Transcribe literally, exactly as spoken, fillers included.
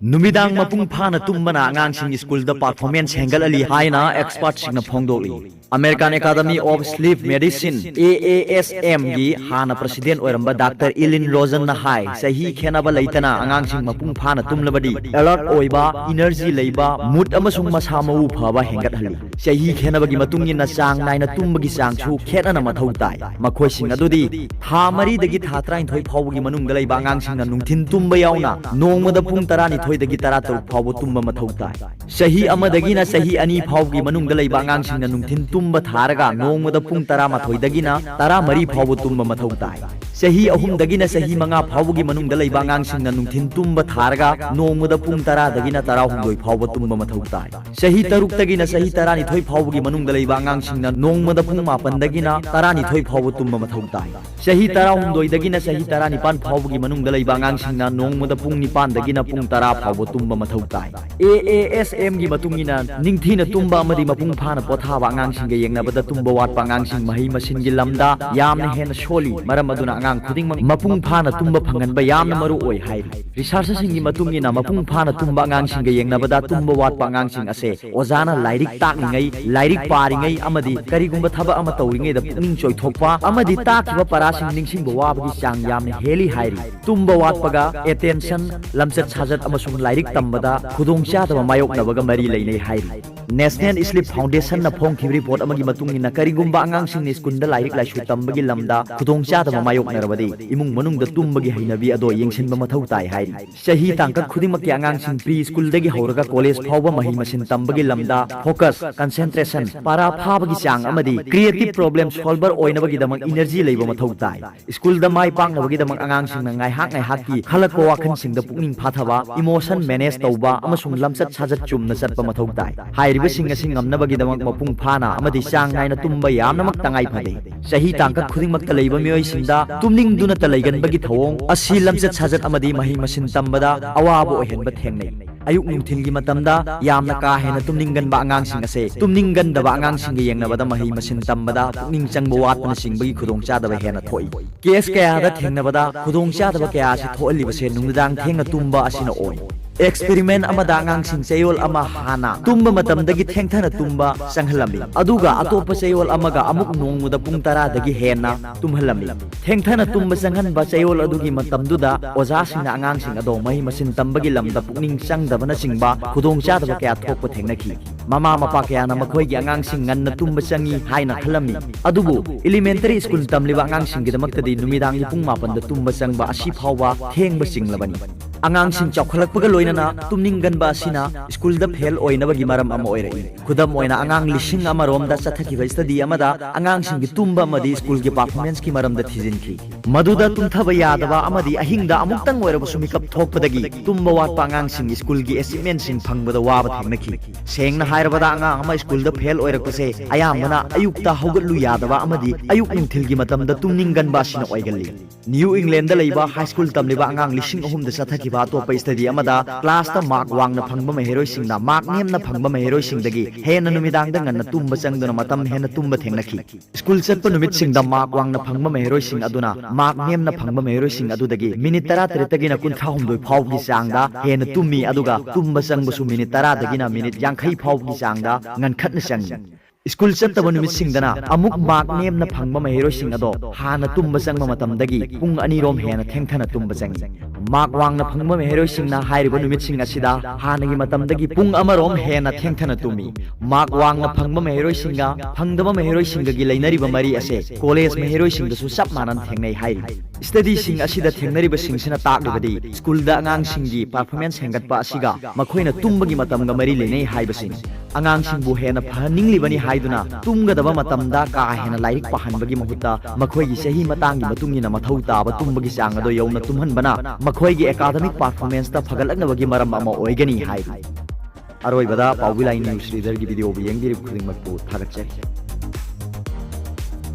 ꯅꯨꯃꯤꯗꯥꯡ ꯃꯄꯨꯡ ꯐꯥꯅ ꯇꯨꯝꯕꯅ ꯑꯉꯥꯡꯁꯤꯡꯒꯤ ꯁ꯭ꯀꯨꯜꯗ ꯄꯔꯐꯣꯔꯃꯦꯟꯁ ꯍꯦꯟꯒꯠꯍꯜꯂꯤ ꯍꯥꯏꯅ ꯑꯦꯛꯁꯄꯔꯠꯁꯤꯡꯅ ꯐꯣꯡꯗꯣꯛꯂꯤ꯫ American Academy of Sleep Medicine, A A S M ꯒꯤ ꯍꯥꯟꯅ ꯄ꯭ꯔꯁꯤꯗꯦꯟ ꯑꯣꯏꯔꯝꯕ ꯗꯥꯛꯇꯔ ꯏꯂꯤꯟ ꯔꯣꯖꯟꯅ ꯍꯥꯏ, ꯆꯍꯤ ꯈꯦꯠꯅꯕ ꯂꯩꯇꯅ ꯑꯉꯥꯡꯁꯤꯡ ꯃꯄꯨꯡ ꯐꯥꯅ ꯇꯨꯝꯂꯕꯗꯤ ꯑꯦꯂꯔꯠ ꯑꯣꯏꯕ, ꯏꯅꯔꯖꯤ ꯂꯩꯕ, ꯃꯨꯗ ꯑꯃꯁꯨꯡ ꯃꯁꯥ ꯃꯎ ꯐꯕ ꯍꯦꯟꯒꯠꯍꯜꯂꯤ꯫ ꯆꯍꯤ ꯈꯦꯠꯅꯕꯒꯤ ꯃꯇꯨꯡ ꯏꯟꯅ ꯆꯥꯡ ꯅꯥꯏꯅ ꯇꯨꯝꯕꯒꯤ ꯆꯥꯡꯁꯨ ꯈꯦꯠꯅꯅ ꯃꯊꯧ ꯇꯥꯏ꯫ ꯃꯈꯣꯏꯁꯤꯡ ꯑꯗꯨꯗꯤ ꯊꯥ ꯃꯔꯤꯗꯒꯤ ꯊꯥ ꯇꯔꯥꯅꯤꯊꯣꯏ ꯐꯥꯎꯕꯒꯤ ꯃꯅꯨꯡꯗ ꯂꯩꯕ ꯑꯉꯥꯡꯁꯤꯡꯅ ꯅꯨꯡꯊꯤꯜ ꯇꯨꯝꯕ ꯌꯥꯎꯅ ꯅꯣꯡꯃꯗ ꯄꯨꯡ ꯇꯔꯥꯅꯤꯊꯣꯏꯗꯒꯤ ꯇꯔꯥꯇꯔꯨꯛ ꯐꯥꯎꯕ ꯇꯨꯝꯕ ꯃꯊꯧ ꯇꯥꯏ꯫ ꯆꯍꯤ ꯑꯃꯗꯒꯤꯅ ꯆꯍꯤ ꯑꯅꯤ ꯐꯥꯎꯒꯤ ꯃꯅꯨꯡꯗ ꯂꯩꯕ ꯑꯉꯥꯡꯁꯤꯡꯅ ꯅꯨꯡꯊꯤꯜ ꯇꯨꯝꯕ ꯊꯥꯔꯒ ꯅꯣꯡꯃꯗ ꯄꯨꯡ ꯇꯔꯥꯃꯥꯊꯣꯏꯗꯒꯤꯅ ꯇꯔꯥꯃꯔꯤ ꯐꯥꯎꯕ ꯇꯨꯝꯕ ꯃꯊꯧ ꯇꯥꯏ꯫ ꯆꯍꯤ ꯑꯍꯨꯝꯗꯒꯤꯅ ꯆꯍꯤ ꯃꯉꯥ ꯐꯥꯎꯕꯒꯤ ꯃꯅꯨꯡꯗ ꯂꯩꯕ ꯑꯉꯥꯡꯁꯤꯡꯅ ꯅꯨꯡꯊꯤꯜ ꯇꯨꯝꯕ ꯊꯥꯔꯒ ꯅꯣꯡꯃꯗ ꯄꯨꯡ ꯇꯔꯥꯗꯒꯤꯅ ꯇꯔꯥꯍꯨꯝꯗꯣꯏ ꯐꯥꯎꯕ ꯇꯨꯝꯕ ꯃꯊꯧ ꯇꯥꯏ꯫ ꯆꯍꯤ ꯇꯔꯨꯛꯇꯒꯤꯅ ꯆꯍꯤ ꯇꯔꯥꯅꯤꯊꯣꯏ ꯐꯥꯎꯕꯒꯤ ꯃꯅꯨꯡꯗ ꯂꯩꯕ ꯑꯉꯥꯡꯁꯤꯡꯅ ꯅꯣꯡꯃꯗ ꯄꯨꯡ ꯃꯥꯄꯟꯗꯒꯤꯅ ꯇꯔꯥꯅꯤꯊꯣꯏ ꯐꯥꯎꯕ ꯇꯨꯝꯕ ꯃꯊꯧ ꯇꯥꯏ꯫ ꯆꯍꯤ ꯇꯔꯥꯍꯨꯝꯗꯣꯏꯗꯒꯤꯅ ꯆꯍꯤ ꯇꯔꯥꯅꯤꯄꯥꯟ ꯐꯥꯎꯕꯒꯤ ꯃꯅꯨꯡꯗ ꯂꯩꯕ ꯑꯉꯥꯡꯁꯤꯡꯅ ꯅꯣꯡꯃꯗ ꯄꯨꯡ ꯅꯤꯄꯥꯟꯗꯒꯤꯅ ꯄꯨꯡ ꯇꯔꯥ ꯐꯥꯎꯕ ꯇꯨꯝꯕ ꯃꯊꯧ ꯇꯥꯏ꯫ A A S M ꯒꯤ ꯃꯇꯨꯡ ꯏꯟꯅ, ꯅꯤꯡꯊꯤꯅ ꯇꯨꯝꯕ ꯑꯃꯗꯤ ꯃꯄꯨꯡ ꯐꯥꯅ ꯄꯣꯊꯥꯕ ꯑꯉꯥꯡꯁꯤꯡꯒ ꯌꯦꯡꯅꯕꯗ ꯇꯨꯝꯕ ꯋꯥꯠꯄ ꯑꯉꯥꯡꯁꯤꯡ ꯃꯍꯩ ꯃꯁꯤꯡꯒꯤ ꯂꯝꯗ ꯌꯥꯝꯅ ꯍꯦꯟꯅ ꯁꯣꯜꯂꯤ꯫ ꯃꯔꯝ ꯑꯗꯨꯅ ꯑꯉꯥꯡ ꯈꯨꯗꯤꯡꯃꯛ ꯃꯄꯨꯡ ꯐꯥꯅ ꯇꯨꯝꯕ ꯐꯪꯍꯟꯕ ꯌꯥꯝꯅ ꯃꯔꯨ ꯑꯣꯏ ꯍꯥꯏꯔꯤ꯫ ꯔꯤꯁꯔꯆꯔꯁꯤꯡꯒꯤ ꯃꯇꯨꯡ ꯏꯟꯅ, ꯃꯄꯨꯡ ꯐꯥꯅ ꯇꯨꯝꯕ ꯑꯉꯥꯡꯁꯤꯡꯒ ꯌꯦꯡꯅꯕꯗ ꯇꯨꯝꯕ ꯋꯥꯠꯄ ꯑꯉꯥꯡꯁꯤꯡ ꯑꯁꯦ ꯑꯣꯖꯥꯅ ꯂꯥꯏꯔꯤꯛ ꯇꯥꯛꯂꯤꯉꯩ, ꯂꯥꯏꯔꯤꯛ ꯄꯥꯔꯤꯉꯩ ꯑꯃꯗꯤ ꯀꯔꯤꯒꯨꯝꯕ ꯊꯕꯛ ꯑꯃ ꯇꯧꯔꯤꯉꯩꯗ ꯄꯨꯛꯅꯤꯡ ꯆꯣꯏꯊꯣꯛꯄ ꯑꯃꯗꯤ ꯇꯥꯛꯈꯤꯕ ꯄꯔꯥꯁꯤꯡ ꯅꯤꯡꯁꯤꯡꯕ ꯋꯥꯕꯒꯤ ꯆꯥꯡ ꯌꯥꯝꯅ ꯍꯦꯜꯂꯤ ꯍꯥꯏꯔꯤ꯫ ꯇꯨꯝꯕ ꯋꯥꯠꯄꯒ attention, ꯂꯝꯆꯠ ꯁꯥꯖꯠ ꯑꯃꯁꯨꯡ ꯂꯥꯏꯔꯤꯛ ꯇꯝꯕꯗ ꯈꯨꯗꯣꯡꯆꯥꯗꯕ ꯃꯥꯌꯣꯛꯅꯕꯒ ꯃꯔꯤ ꯂꯩꯅꯩ ꯍꯥꯏꯔꯤ꯫ National Sleep Foundation ꯅ ꯐꯣꯡꯈꯤꯕ ꯔꯤꯄꯣꯔꯠ ꯑꯃꯒꯤ ꯃꯇꯨꯡ ꯏꯟꯅ, ꯀꯔꯤꯒꯨꯝꯕ ꯑꯉꯥꯡꯁꯤꯡꯅ ꯁ꯭ꯀꯨꯜꯗ ꯂꯥꯏꯔꯤꯛ ꯂꯥꯏꯁꯨ ꯇꯝꯕꯒꯤ ꯂꯝꯗ ꯈꯨꯗꯣꯡꯆꯥꯗꯕ ꯃꯥꯌꯣꯛꯅꯔꯕꯗꯤ, ꯏꯃꯨꯡ ꯃꯅꯨꯡꯗ ꯇꯨꯝꯕꯒꯤ ꯍꯩꯅꯕꯤ ꯑꯗꯣ ꯌꯦꯡꯁꯤꯟꯕ ꯃꯊꯧ ꯇꯥꯏ ꯍꯥꯏꯔꯤ꯫ ꯆꯍꯤ ꯇꯥꯡꯀꯛ ꯈꯨꯗꯤꯡꯃꯛꯀꯤ ꯑꯉꯥꯡꯁꯤꯡ pre school ꯗꯒꯤ ꯍꯧꯔꯒ ꯀꯣꯂꯦꯖ ꯐꯥꯎꯕ ꯃꯍꯩ ꯃꯁꯤꯡ ꯇꯝꯕꯒꯤ ꯂꯝꯗ focus, concentration, ꯄꯔꯥ ꯐꯥꯕꯒꯤ ꯆꯥꯡ ꯑꯃꯗꯤ creative problem solver ꯑꯣꯏꯅꯕꯒꯤꯗꯃꯛ energy ꯂꯩꯕ ꯃꯊꯧ ꯇꯥꯏ꯫ ꯁ꯭ꯀꯨꯜꯗ ꯃꯥꯏ ꯄꯥꯛꯅꯕꯒꯤꯗꯃꯛ ꯑꯉꯥꯡꯁꯤꯡꯅ ꯉꯥꯏꯍꯥꯛ ꯉꯥꯏꯍꯥꯛꯀꯤ ꯈꯜꯂꯛꯄ ꯋꯥꯈꯜꯁꯤꯡꯗ ꯄꯨꯛꯅꯤꯡ ꯐꯥꯊꯕ, emotion manage ꯇꯧꯕ ꯑꯃꯁꯨꯡ ꯂꯝꯆꯠ ꯁꯥꯖꯠ ꯆꯨꯝꯅ ꯆꯠꯄ ꯃꯊꯧ ꯇꯥꯏ꯫ ꯍꯥꯏꯔꯤꯕꯁꯤꯡ ꯑꯁꯤ ꯉꯝꯅꯕꯒꯤꯗꯃꯛ ꯃꯄꯨꯡ ꯐꯥꯅ ꯑꯃꯗꯤ ꯆꯥꯡ ꯅꯥꯏꯅ ꯇꯨꯝꯕ ꯌꯥꯝꯅꯃꯛ ꯇꯉꯥꯏ ꯐꯗꯦ꯫ ꯆꯍꯤ ꯇꯥꯡꯀꯛ ꯈꯨꯗꯤꯡꯃꯛꯇ ꯂꯩꯕ ꯃꯤꯑꯣꯏꯁꯤꯡꯗ ꯇꯨꯝꯅꯤꯡꯗꯨꯅꯇ ꯂꯩꯒꯟꯕꯒꯤ ꯊꯧꯑꯣꯡ ꯑꯁꯤ ꯂꯝꯆꯠ ꯁꯥꯖꯠ ꯑꯃꯗꯤ ꯃꯍꯩ ꯃꯁꯤꯡ ꯇꯝꯕꯗ ꯑꯋꯥꯕ ꯑꯣꯏꯍꯟꯕ ꯊꯦꯡꯅꯩ꯫ ꯑꯌꯨꯛ ꯅꯨꯡꯊꯤꯜꯒꯤ ꯃꯇꯝꯗ ꯌꯥꯝꯅ ꯀꯥ ꯍꯦꯟꯅ ꯇꯨꯝꯅꯤꯡꯒꯟꯕ ꯑꯉꯥꯡꯁꯤꯡ ꯑꯁꯦ ꯇꯨꯝꯅꯤꯡꯒꯟꯗꯕ ꯑꯉꯥꯡꯁꯤꯡꯒ ꯌꯦꯡꯅꯕꯗ ꯃꯍꯩ ꯃꯁꯤꯡ ꯇꯝꯕꯗ ꯄꯨꯛꯅꯤꯡ ꯆꯪꯕ ꯋꯥꯠꯄꯅꯆꯤꯡꯕꯒꯤ ꯈꯨꯗꯣꯡꯆꯥꯗꯕ ꯍꯦꯟꯅ ꯊꯣꯛꯏ꯫ ꯀꯦꯁ ꯀꯌꯥꯗ ꯊꯦꯡꯅꯕꯗ ꯈꯨꯗꯣꯡꯆꯥꯗꯕ ꯀꯌꯥ ꯑꯁꯤ ꯊꯣꯛꯍꯜꯂꯤꯕꯁꯦ ꯅꯨꯃꯤꯗꯥꯡ ꯊꯦꯡꯅ ꯇꯨꯝꯕ ꯑꯁꯤꯅ ꯑꯣꯏ꯫ ꯑꯦꯛꯁꯄꯦꯔꯤꯃꯦꯟ ꯑꯃꯗ ꯑꯉꯥꯡꯁꯤꯡ ꯆꯌꯣꯜ ꯑꯃ ꯍꯥꯟꯅ ꯇꯨꯝꯕ ꯃꯇꯝꯗꯒꯤ ꯊꯦꯡꯊꯅ ꯇꯨꯝꯕ ꯆꯪꯍꯜꯂꯝꯃꯤ, ꯑꯗꯨꯒ ꯑꯇꯣꯞꯄ ꯆꯌꯣꯜ ꯑꯃꯒ ꯑꯃꯨꯛ ꯅꯣꯡꯃꯗ ꯄꯨꯡ ꯇꯔꯥꯗꯒꯤ ꯍꯦꯟꯅ ꯇꯨꯝꯍꯜꯂꯝꯃꯤ꯫ ꯊꯦꯡꯊꯅ ꯇꯨꯝꯕ ꯆꯪꯍꯟꯕ ꯆꯌꯣꯜ ꯑꯗꯨꯒꯤ ꯃꯇꯝꯗꯨꯗ ꯑꯣꯖꯥꯁꯤꯡꯅ ꯑꯉꯥꯡꯁꯤꯡ ꯑꯗꯣ ꯃꯍꯩ ꯃꯁꯤꯡ ꯇꯝꯕꯒꯤ ꯂꯝꯗ ꯄꯨꯛꯅꯤꯡ ꯆꯪꯗꯕꯅꯆꯤꯡꯕ ꯈꯨꯗꯣꯡꯆꯥꯗꯕ ꯀꯌꯥ ꯊꯣꯛꯄ ꯊꯦꯡꯅꯈꯤ꯫ ꯃꯃꯥ ꯃꯄꯥ ꯀꯌꯥꯅ ꯃꯈꯣꯏꯒꯤ ꯑꯉꯥꯡꯁꯤꯡ ꯉꯟꯅ ꯇꯨꯝꯕ ꯆꯪꯏ ꯍꯥꯏꯅ ꯈꯜꯂꯝꯃꯤ, ꯑꯗꯨꯕꯨ ꯏꯂꯤꯃꯦꯟꯇꯔꯤ ꯁ꯭ꯀꯨꯜ ꯇꯝꯂꯤꯕ ꯑꯉꯥꯡꯁꯤꯡꯒꯤꯗꯃꯛꯇꯗꯤ ꯅꯨꯃꯤꯗꯥꯡꯒꯤ ꯄꯨꯡ ꯃꯥꯄꯟꯗ ꯇꯨꯝꯕ ꯆꯪꯕ ꯑꯁꯤ ꯐꯥꯎꯕ ꯊꯦꯡꯕ ꯆꯤꯡꯂꯕꯅꯤ꯫ ꯑꯉꯥꯡꯁꯤꯡ ꯆꯥꯎꯈꯠꯂꯛꯄꯒ ꯂꯣꯏꯅꯅ ꯇꯨꯝꯅꯤꯡꯒꯟꯕ ꯑꯁꯤꯅ ꯁ꯭ꯀꯨꯜꯗ ꯐꯦꯜ ꯑꯣꯏꯅꯕꯒꯤ ꯃꯔꯝ ꯑꯃ ꯑꯣꯏꯔꯛꯏ꯫ ꯈꯨꯗꯝ ꯑꯣꯏꯅ, ꯑꯉꯥꯡ ꯂꯤꯁꯤꯡ ꯑꯃꯔꯣꯝꯗ ꯆꯠꯊꯈꯤꯕ ꯁ꯭ꯇꯗꯤ ꯑꯃꯗ ꯑꯉꯥꯡꯁꯤꯡꯒꯤ ꯇꯨꯝꯕ ꯑꯃꯗꯤ ꯁ꯭ꯀꯨꯜꯒꯤ ꯄꯔꯐꯣꯔꯃꯦꯟꯁꯀꯤ ꯃꯔꯝꯗ ꯊꯤꯖꯤꯟꯈꯤ꯫ ꯃꯗꯨꯗ ꯇꯨꯝꯊꯕ ꯌꯥꯗꯕ ꯑꯃꯗꯤ ꯑꯍꯤꯡꯗ ꯑꯃꯨꯛꯇꯪ ꯑꯣꯏꯔꯕꯁꯨ ꯃꯤꯀꯞ ꯊꯣꯛꯄꯗꯒꯤ ꯇꯨꯝꯕ ꯋꯥꯠꯄ ꯑꯉꯥꯡꯁꯤꯡ ꯁ꯭ꯀꯨꯜꯒꯤ ꯑꯦꯆꯤꯞꯃꯦꯟꯁꯤꯡ ꯐꯪꯕꯗ ꯋꯥꯕ ꯊꯦꯡꯅꯈꯤ꯫ ꯁꯦꯡꯅ ꯍꯥꯏꯔꯕꯗ, ꯑꯉꯥꯡ ꯑꯃ ꯁ꯭ꯀꯨꯜꯗ ꯐꯦꯜ ꯑꯣꯏꯔꯛꯄꯁꯦ ꯑꯌꯥꯝꯕꯅ ꯑꯌꯨꯛꯇ ꯍꯧꯒꯠꯂꯨ ꯌꯥꯗꯕ ꯑꯃꯗꯤ ꯑꯌꯨꯛ ꯅꯨꯡꯊꯤꯜꯒꯤ ꯃꯇꯝꯗ ꯇꯨꯝꯅꯤꯡꯒꯟꯕ ꯑꯁꯤꯅ ꯑꯣꯏꯒꯜꯂꯤ꯫ ꯅ꯭ꯌꯨ ꯏꯪꯂꯦꯟꯗꯗ ꯂꯩꯕ ꯍꯥꯏ ꯁ꯭ꯀꯨꯜ ꯇꯝꯂꯤꯕ ꯑꯉꯥꯡ ꯂꯤꯁꯤꯡ ꯑꯍꯨꯝꯗ ꯆꯠꯊꯈꯤꯕ ꯑꯇꯣꯞꯄ ꯁ꯭ꯇꯗꯤ ꯑꯃꯗ ꯀ꯭ꯂꯥꯁꯇ ꯃꯥꯔꯛ ꯋꯥꯡꯅ ꯐꯪꯕ ꯃꯍꯩꯔꯣꯏꯁꯤꯡꯅ ꯃꯥꯔꯛ ꯅꯦꯝꯅ ꯐꯪꯕ ꯃꯍꯩꯔꯣꯏꯁꯤꯡꯗꯒꯤ ꯍꯦꯟꯅ ꯅꯨꯃꯤꯗꯥꯡꯗ ꯉꯟꯅ ꯇꯨꯝꯕ ꯆꯪꯗꯨꯅ ꯃꯇꯝ ꯍꯦꯟꯅ ꯇꯨꯝꯕ ꯊꯦꯡꯅꯈꯤ꯫ ꯁ꯭ꯀꯨꯜ ꯆꯠꯄ ꯅꯨꯃꯤꯠꯁꯤꯡꯗ ꯃꯥꯔꯛ ꯋꯥꯡꯅ ꯐꯪꯕ ꯃꯍꯩꯔꯣꯏꯁꯤꯡ ꯑꯗꯨꯅ ꯃꯥꯔꯛ ꯅꯦꯝꯅ ꯐꯪꯕ ꯃꯍꯩꯔꯣꯏꯁꯤꯡ ꯑꯗꯨꯗꯒꯤ ꯃꯤꯅꯤꯠ ꯇꯔꯥꯇꯔꯦꯠꯇꯒꯤꯅ ꯀꯨꯟꯊ꯭ꯔꯥꯍꯨꯝꯗꯣꯏ ꯐꯥꯎꯕꯒꯤ ꯆꯥꯡꯗ ꯍꯦꯟꯅ ꯇꯨꯝꯃꯤ, ꯑꯗꯨꯒ ꯇꯨꯝꯕ ꯆꯪꯕꯁꯨ ꯃꯤꯅꯤꯠ ꯇꯔꯥꯗꯒꯤꯅ ꯃꯤꯅꯤꯠ ꯌꯥꯡꯈꯩ ꯐꯥꯎꯕꯒꯤ ꯆꯥꯡꯗ ꯉꯟꯈꯠꯅ ꯆꯪꯉꯤ꯫ ꯁ꯭ꯀꯨꯜ ꯆꯠꯇꯕ ꯅꯨꯃꯤꯠꯁꯤꯡꯗꯅ ꯑꯃꯨꯛ ꯃꯥꯔꯛ ꯅꯦꯝꯅ ꯐꯪꯕ ꯃꯍꯩꯔꯣꯏꯁꯤꯡ ꯑꯗꯣ ꯍꯥꯟꯅ ꯇꯨꯝꯕ ꯆꯪꯕ ꯃꯇꯝꯗꯒꯤ ꯄꯨꯡ ꯑꯅꯤꯔꯣꯝ ꯍꯦꯟꯅ ꯊꯦꯡꯊꯅ ꯇꯨꯝꯕ ꯆꯪꯉꯤ꯫ ꯃꯥꯔꯛ ꯋꯥꯡꯅ ꯐꯪꯕ ꯃꯍꯩꯔꯣꯏꯁꯤꯡꯅ ꯍꯥꯏꯔꯤꯕ ꯅꯨꯃꯤꯠꯁꯤꯡ ꯑꯁꯤꯗ ꯍꯥꯟꯅꯒꯤ ꯃꯇꯝꯗꯒꯤ ꯄꯨꯡ ꯑꯃꯔꯣꯝ ꯍꯦꯟꯅ ꯊꯦꯡꯊꯅ ꯇꯨꯝꯃꯤ꯫ ꯃꯥꯔꯛ ꯋꯥꯡꯅ ꯐꯪꯕ ꯃꯍꯩꯔꯣꯏꯁꯤꯡꯒ ꯐꯪꯗꯕ ꯃꯍꯩꯔꯣꯏꯁꯤꯡꯒꯒꯤ ꯂꯩꯅꯔꯤꯕ ꯃꯔꯤ ꯑꯁꯦ ꯀꯣꯂꯦꯖ ꯃꯍꯩꯔꯣꯏꯁꯤꯡꯗꯁꯨ ꯆꯞ ꯃꯥꯟꯅꯅ ꯊꯦꯡꯅꯩ ꯍꯥꯏꯔꯤ꯫ ꯁ꯭ꯇꯗꯤꯁꯤꯡ ꯑꯁꯤꯗ ꯊꯦꯡꯅꯔꯤꯕꯁꯤꯡꯁꯤꯅ ꯇꯥꯛꯂꯤꯕꯗꯤ ꯁ꯭ꯀꯨꯜꯗ ꯑꯉꯥꯡꯁꯤꯡꯒꯤ ꯄꯔꯐꯣꯔꯃꯦꯟꯁ ꯍꯦꯟꯒꯠꯄ ꯑꯁꯤꯒ ꯃꯈꯣꯏꯅ ꯇꯨꯝꯕꯒꯤ ꯃꯇꯝꯒ ꯃꯔꯤ ꯂꯩꯅꯩ ꯍꯥꯏꯕꯁꯤꯅꯤ꯫ ꯑꯉꯥꯡꯁꯤꯡꯕꯨ ꯍꯦꯟꯅ ꯐꯍꯟꯅꯤꯡꯂꯤꯕꯅꯤ ꯍꯥꯏꯗꯨꯅ ꯇꯨꯝꯒꯗꯕ ꯃꯇꯝꯗ ꯀꯥ ꯍꯦꯟꯅ ꯂꯥꯏꯔꯤꯛ ꯄꯥꯍꯟꯕꯒꯤ ꯃꯍꯨꯠꯇ ꯃꯈꯣꯏꯒꯤ ꯆꯍꯤ ꯃꯇꯥꯡꯒꯤ ꯃꯇꯨꯡ ꯏꯟꯅ ꯃꯊꯧ ꯇꯥꯕ ꯇꯨꯝꯕꯒꯤ ꯆꯥꯡ ꯑꯗꯨ ꯌꯧꯅ ꯇꯨꯝꯍꯟꯕꯅ ꯃꯈꯣꯏꯒꯤ ꯑꯦꯀꯥꯗꯃꯤꯛ ꯄꯔꯐꯣꯔꯃꯦꯟꯁꯇ ꯐꯒꯠꯂꯛꯅꯕꯒꯤ ꯃꯔꯝ ꯑꯃ ꯑꯣꯏꯒꯅꯤ ꯍꯥꯏꯔꯤ꯫ ꯑꯔꯣꯏꯕꯗ ꯄꯥꯎꯕꯤ ꯂꯥꯏ ꯅ꯭ꯌꯨꯁ ꯔꯤꯗꯔꯒꯤ ꯚꯤꯗꯤꯑꯣꯕꯨ ꯌꯦꯡꯕꯤꯔꯤꯕ ꯈꯨꯗꯤꯡꯃꯛꯄꯨ ꯊꯥꯒꯠꯆꯔꯤ꯫